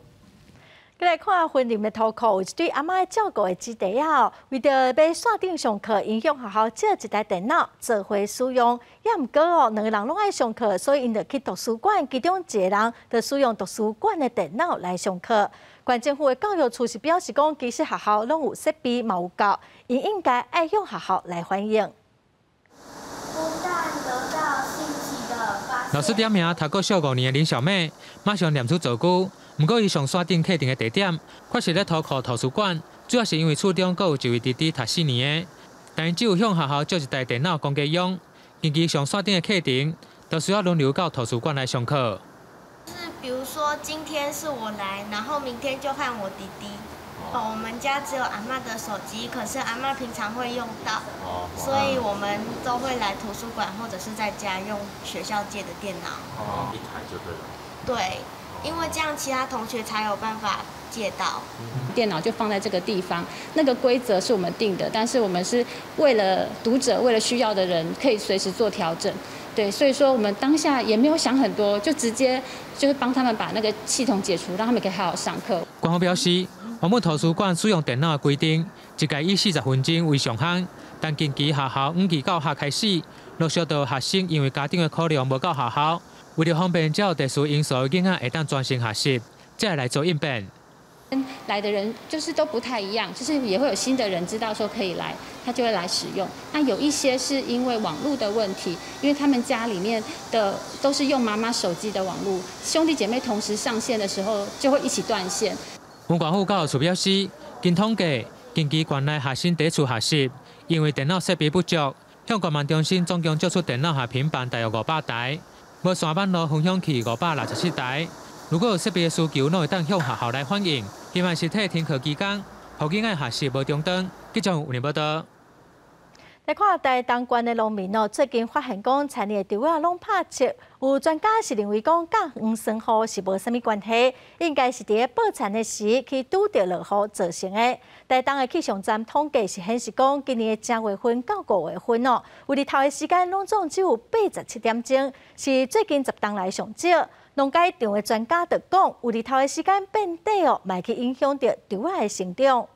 Speaker 1: 來看雲林的塗庫，有一對阿嬤照顧的子弟仔，為著欲線頂上課，𪜶向學校借一台電腦做伙使用。猶毋過哦，兩個人攏愛上課，所以𪜶就去圖書館，其中一個人就使用圖書館的電腦來上課。縣政府的教育處是表示講，其實學校攏有設備，嘛有夠，𪜶應該愛向學校來反映。
Speaker 12: 老師點名讀國小5年的林小妹，馬上念出造句。毋過，伊上線頂課程的地點，確實咧塗庫圖書館，主要是因為厝中閣有一位弟弟讀4年的，但𪜶只有向學校借一台電腦供家用。近期上線頂的課程，都需要輪流到圖書館來上課。
Speaker 13: 是，比如說今天是我來，然後明天就換我弟弟。哦，我們家只有阿嬤的手機，可是阿嬤平常會用到，所以我們都會來圖書館或者是在家用學校借的電腦。
Speaker 22: 哦，一台就對了。
Speaker 13: 對。因為這樣其他同學才有辦法借到。
Speaker 29: 電腦就放在這個地方，那個規則是我們定的，但是我們是為了讀者，為了需要的人，可以隨時做調整。對，所以說我們當下也沒有想很多，就直接就是幫他們把那個系統解除，讓他們可以好好上課。
Speaker 12: 官方表示，原本圖書館使用電腦的規定，一屆以40分鐘為上限，但近期學校五期教學開始，陸續到學生因為家長的考量無到學校，為著方便，才有特殊因素的囡仔會當專心學習，才會來做應變。
Speaker 29: 來的人就是都不太一樣，就是也會有新的人知道說可以來，他就會來使用。那有一些是因為網路的問題，因為他們家裡面的都是用媽媽手機的網路，兄弟姐妹同時上線的時候就會一起斷線。
Speaker 12: 文管府教育處表示，經統計，近期縣內學生佇厝學習，因為電腦設備不足，向國民中心總共借出電腦和平板大約500台，無線網路分享器567台。如果有設備的需求，攏會當向學校來反映。希望實體停課期間，予囡仔學習無中斷。記者有報道。
Speaker 1: 來看台東縣的農民哦，最近發現講田裡的稻仔攏拍赤，有專家是認為講佮黃酸雨是無啥物關係，應該是佇咧播田的時去拄著落雨造成的。台東的氣象站統計是顯示講，今年的正月份到五月份哦，有日頭的時間攏總只有87點鐘，是最近10冬來上少。農改場的專家就講，有日頭的時間變短哦，嘛會去影響著稻仔的成長。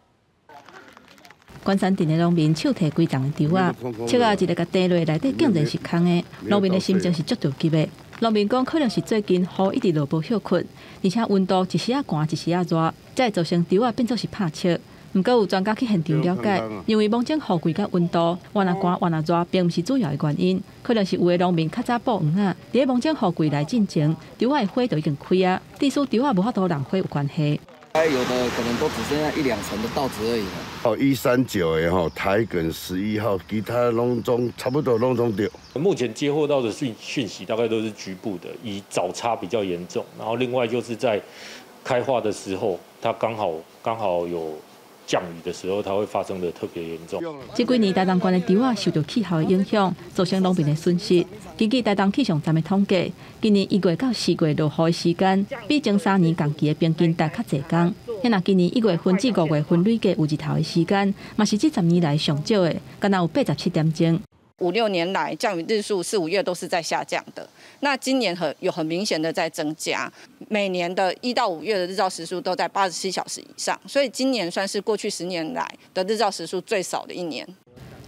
Speaker 3: 關山鎮的農民手提幾重的稻仔，粟仔一个共掟落內底，竟然是空的。農民的心情是足著急的。農民講，可能是最近雨一直落無歇睏，而且溫度一時仔寒，一時仔熱，才會造成稻仔變做是拍赤。毋過有專家去現場了解，認為芒種雨季佮溫度，越若寒越若熱，並毋是主要的原因，可能是有的農民較早布黃仔，佇咧芒種雨季來進前，稻仔的花就已經開啊，致使稻仔無法度弄花有關係。
Speaker 9: 有的可能都只剩下一兩成的稻子而已了。
Speaker 14: 哦，139的吼，台梗11號，其他攏總差不多攏總著。
Speaker 15: 目前接獲到的訊息大概都是局部的，以早插比較嚴重，然後另外就是在開花的時候，它剛好有降雨的時候，它會發生得特別嚴重。
Speaker 3: 這幾年台東縣的稻仔受到氣候的影響，造成農民的損失。根據台東氣象站的統計，今年1月到4月落雨的時間，比前3年同期的平均值較濟工。若今年1月份至5月份累計有日頭的時間，嘛是這10年來上少的，敢若有87點鐘。
Speaker 16: 5、6年來降雨日數4、5月都是在下降的，那今年有很明顯的在增加，每年的1到5月的日照時數都在87小時以上，所以今年算是過去10年來的日照時數最少的一年。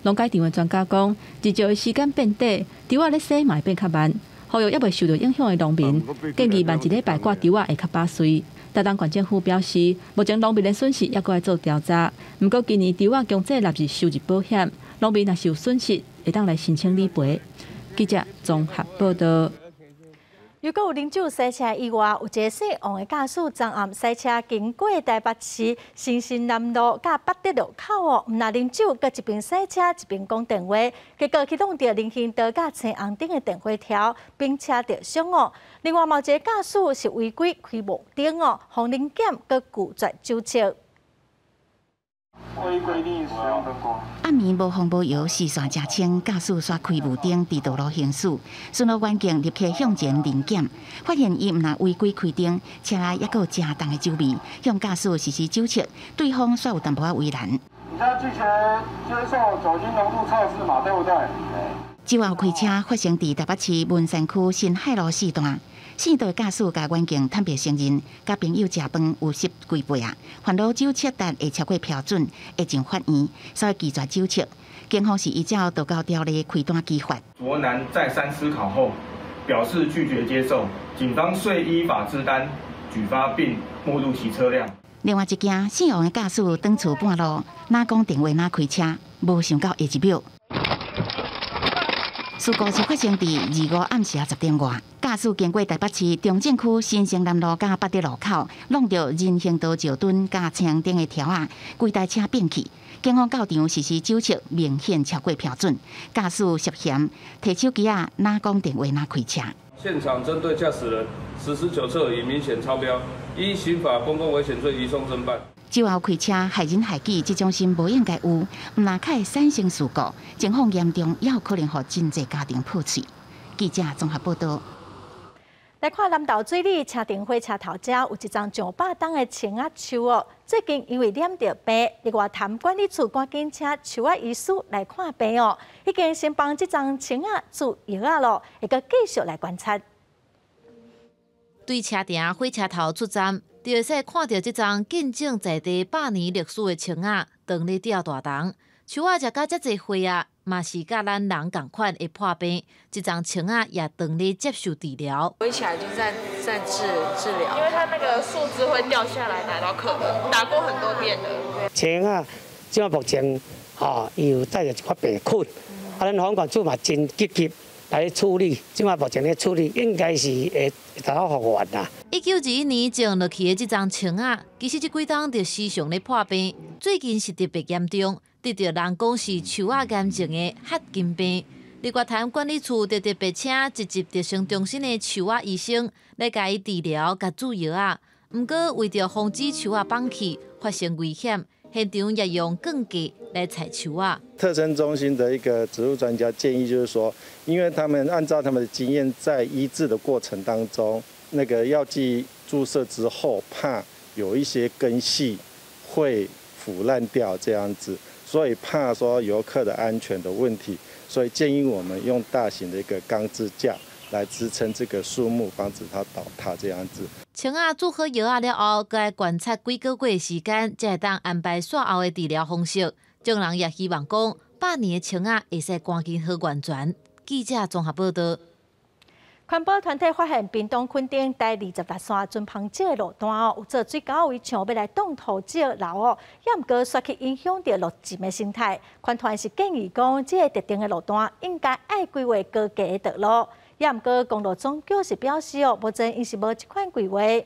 Speaker 3: 農改場的專家講，日照的時間變短，稻仔咧生嘛會變較慢，呼籲猶未受到影響的農民，建議慢一禮拜掛稻仔會較把穗。台東縣政府表示，目前農民的損失猶閣愛做調查，毋過今年稻仔強制納入收入保險，農民若是有損失，會當來申請理賠。記者綜合報道。
Speaker 1: 如果有啉酒駛車意外，有一个姓王的駕駛，昨暗駛車經過台北市新生南路佮八德路口哦，毋但啉酒，閣一邊駛車一邊講電話，結果去挵著人行道佮青紅燈的電火條，並車著傷哦。另外，嘛有一个駕駛是違規開霧燈哦，予臨檢閣拒絕酒測。
Speaker 17: 未規定使用燈光。
Speaker 2: 暗暝無風無雨，視線誠清，駕駛煞開霧燈佇道路行駛，巡邏員警立刻向前臨檢，發現伊毋但違規開燈，車內猶閣有誠重的酒味，向駕駛實施酒測，對方煞有淡薄仔為難。
Speaker 17: 你現在拒絕接受酒精濃度測試嘛？對不對？
Speaker 2: 酒後開車發生佇台北市文山區新海路四段。姓杜的駕駛共員警坦白承認，佮朋友食飯有吸幾杯啊，煩惱酒測值會超過標準，會進法院，所以拒絕酒測。警方是依照道交條例開單依法。
Speaker 17: 卓男再三思考後，表示拒絕接受，警方遂依法支單舉發並沒入其車輛。
Speaker 2: 另外一件，姓王的駕駛轉厝半路，哪講電話哪開車，無想到下一秒。事故是發生佇25暗時10點外，駕駛經過台北市中正區新生南路佮八德路口，挵著人行道石墩佮青紅燈的柱仔，規台車變去。警方到場實施酒測，明顯超過標準。駕駛涉嫌提手機仔，哪講電話哪開車。
Speaker 18: 現場針對駕駛人實施酒測，已明顯超標，依刑法公共危險罪移送偵辦。
Speaker 2: 酒後開車害人害己，這種心無應該有，毋但較會產生事故，情況嚴重，也有可能予真濟家庭破碎。記者綜合報道。
Speaker 1: 來看南投水里車埕火車頭遮有一叢上百冬的松仔樹哦，最近因為染著病，日外潭管理處趕緊請樹仔醫師來看病哦，已經先幫這叢松仔注藥仔囉，會閣繼續來觀察。
Speaker 19: 對車埕火車頭出站，就會使看著這叢見證在地百年歷史的松仔，當咧吊大筒。樹仔食甲遮濟歲啊，嘛是佮咱人仝款會破病。這叢松仔也當咧接受治療。
Speaker 4: 圍起來就在治療，
Speaker 5: 因為它那個樹枝會掉下來打到客人，打過很多遍了。
Speaker 20: 松仔，這目前吼，伊有帶著一寡病菌，啊，咱環管處嘛真積極來處理，這馬目前咧處理應該是會達到復原啦。
Speaker 19: 1921年種落去的這叢松仔，其實這幾冬就時常咧破病，最近是特別嚴重，得著人講是樹仔癌症的黑金病。日月潭管理處就特別請一級特生中心的樹仔醫生來共伊治療、共注藥仔。毋過為著防止樹仔放棄發生危險，現場也用鋼架來採樹仔。
Speaker 21: 特生中心的一個植物專家建議，就是說，因為他們按照他們的經驗，在醫治的過程當中，那個藥劑注射之後，怕有一些根系會腐爛掉這樣子，所以怕說遊客的安全的問題，所以建議我們用大型的一個鋼支架來支撐這個樹木，防止它倒塌這樣子。
Speaker 19: 松仔注好藥仔了後，閣愛觀察幾個月時間，才會當安排煞後的治療方式。眾人也希望講，100年的松仔會使趕緊好完全。記者綜合報導。
Speaker 1: 環保團體發現屏東墾丁台26線船篷石的路段哦，有做水溝圍牆欲來擋土石流哦，也毋過煞去影響著落浸的生態。環團是建議講，這個特定的路段應該愛規劃高架的道路，也毋過公路總局是表示哦，目前𪜶是無這款規劃。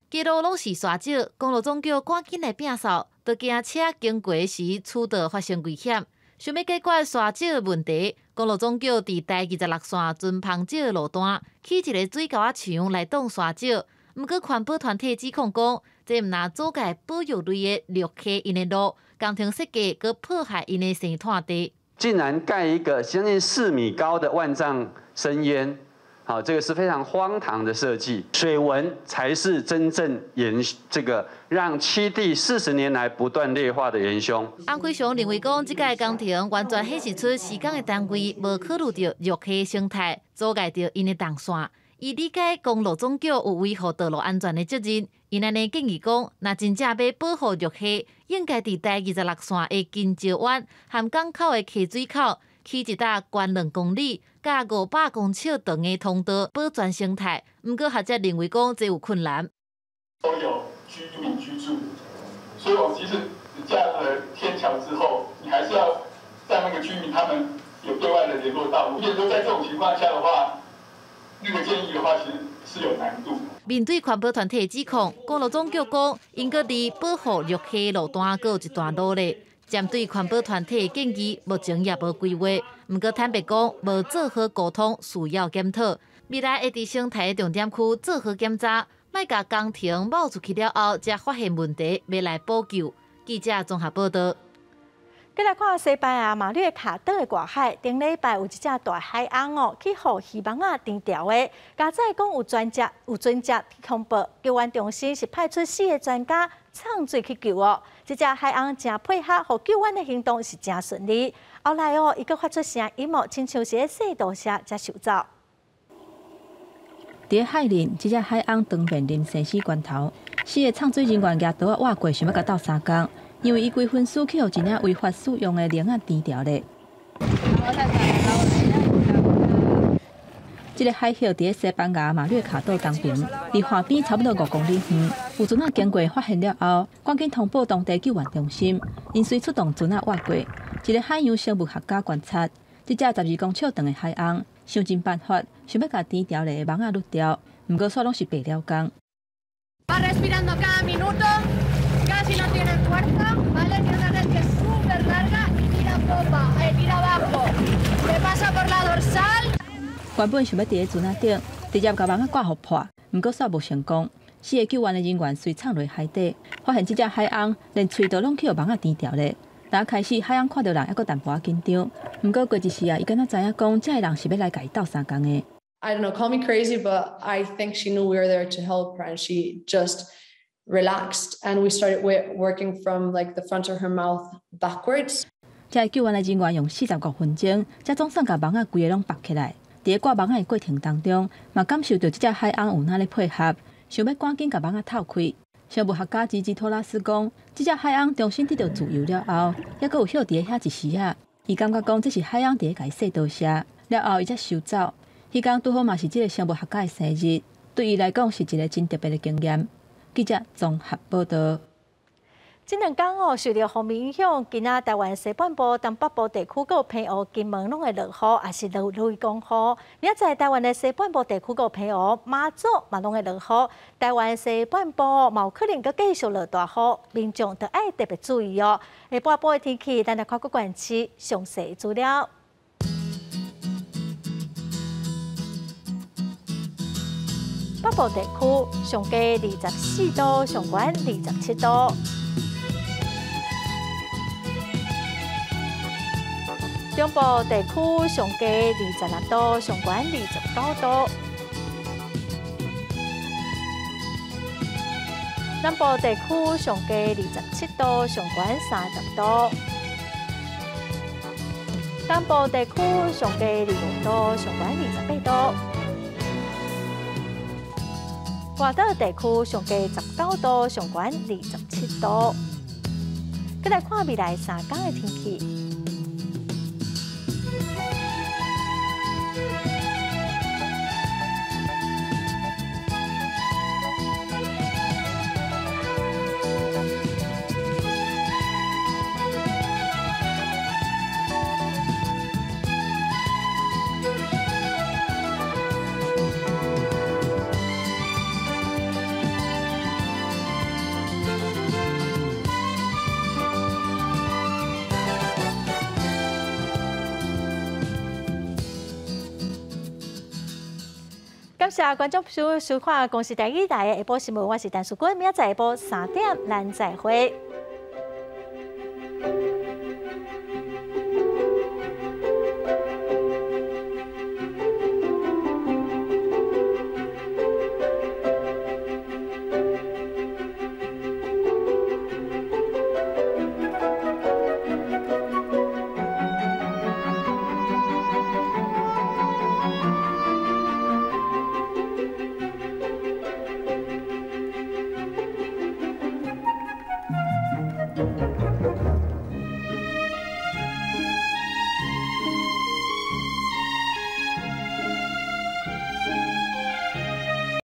Speaker 19: 街路攏是沙石，公路總局趕緊來摒掃，都驚車經過時出道發生危險。想欲解決沙石問題，公路總局佇台26線船篷石路段起一個水溝仔牆來擋沙石。毋過環保團體指控講，這毋但阻礙保育類的綠溪𪜶的路，工程設計閣破壞𪜶的生態地。
Speaker 23: 竟然蓋一個將近4米高的萬丈深淵，好，這個是非常荒唐的設計。水文才是真正元這個讓棲地40年來不斷劣化的元兇。
Speaker 19: 洪奎雄認為講，這個工程完全顯示出施工的單位無考慮著綠溪生態，阻礙著𪜶的動線。伊理解公路總局有維護道路安全的責任，伊按呢建議講，若真正欲保護綠溪，應該佇台26線的金石灣和港口的溪水口，起一搭懸2公里、佮500公尺長的通道，保全生態。毋過學者認為講，這有困難。
Speaker 24: 都有居民居住，所以我們即使架了天橋之後，你還是要讓那個居民他們有對外的聯絡道路。變成說在這種情況下的話，那個建議的話，其實是有難度。
Speaker 19: 面對環保團體指控，公路總局講，𪜶閣佇保護綠溪路段閣有一段努力。針對環保團體建議，目前也無規劃。毋過坦白講，無做好溝通，需要檢討。未來會佇生態重點區做好檢查，莫共工程冒出去了後，才發現問題，欲來補救。記者綜合報導。
Speaker 1: 繼來看西班牙馬略卡島的外海，頂禮拜有一隻大海鰪哦，去予漁網仔纏牢的。佳哉講有專家去通報，救援中心是派出四個專家衝水去救哦。這隻海鰪誠配合，予救援的行動是誠順利。後來哦，伊閣發出聲音哦，親像是咧細道聲才受走。
Speaker 3: 佇海裡，這隻海鰪當面臨生死關頭，四个衝水人員舉刀仔倚過，想欲共鬥相共。因為伊規身軀去予一領違法使用的鈴仔纏牢咧。這个海鴞佇咧西班牙馬略卡島東邊，離岸邊差不多5公里遠。有船仔經過發現了後，趕緊通報當地救援中心，𪜶隨出動船仔倚過。一个海洋生物學家觀察，這隻12公尺長的海鰪，想盡辦法，想欲共纏牢的網仔攄掉，毋過煞攏是白了工。
Speaker 25: Casi no tiene fuerza, ¿vale? Tiene una red que es súper larga y tira popa, tira abajo. Le pasa por la dorsal.
Speaker 3: 原本想欲佇咧船仔頂直接共網仔掛予破，毋過煞無成功。四个救援的人員隨衝落海底，發現這隻海鰪連喙都攏去予網仔纏牢咧。剛開始海鰪看著人猶閣淡薄仔緊張，毋過過一時啊，伊敢若知影講，這个人是欲來共伊鬥相共的。
Speaker 26: I don't know, call me crazy, but I think she knew we were there to help her, and she just relaxed, and we started working from like the front of her mouth backwards.
Speaker 3: 這个救援的人員用45分鐘，才總算共網仔規个攏縛起來。佇咧掛網仔的過程當中，嘛感受著這隻海鰪有哪咧配合，想欲趕緊共網仔透開。生物學家吉吉托拉斯講，這隻海鵪重新得到自由了後，猶閣有歇佇咧遐一時仔。伊感覺講這是海鵪佇咧共伊說多謝，了後伊才收走。彼工拄好嘛是這个生物學家的生日，對伊來講是一个真特別的經驗。記者綜合報導。
Speaker 1: 這兩工哦，受著鋒面影響，今仔台灣西半部、東北部地區閣有澎湖、金門攏會落雨，也是落雷公雨。明仔載台灣的西半部地區閣有澎湖、馬祖嘛攏會落雨。台灣西半部嘛有可能閣繼續落大雨，民眾著愛特別注意哦。下半晡的天氣，咱來看各縣市詳細資料。北部地區上低24度，上懸27度。中部地區上低26度，上懸29度。南部地區上低27度，上懸30度。東部地區上低25度，上懸28度。外島地區上低19度，上懸27度。閣來看未來3工的天氣。感謝觀眾收看《公視台語台》的下晡新聞，我是陳淑君，明仔載下晡3點，咱再會。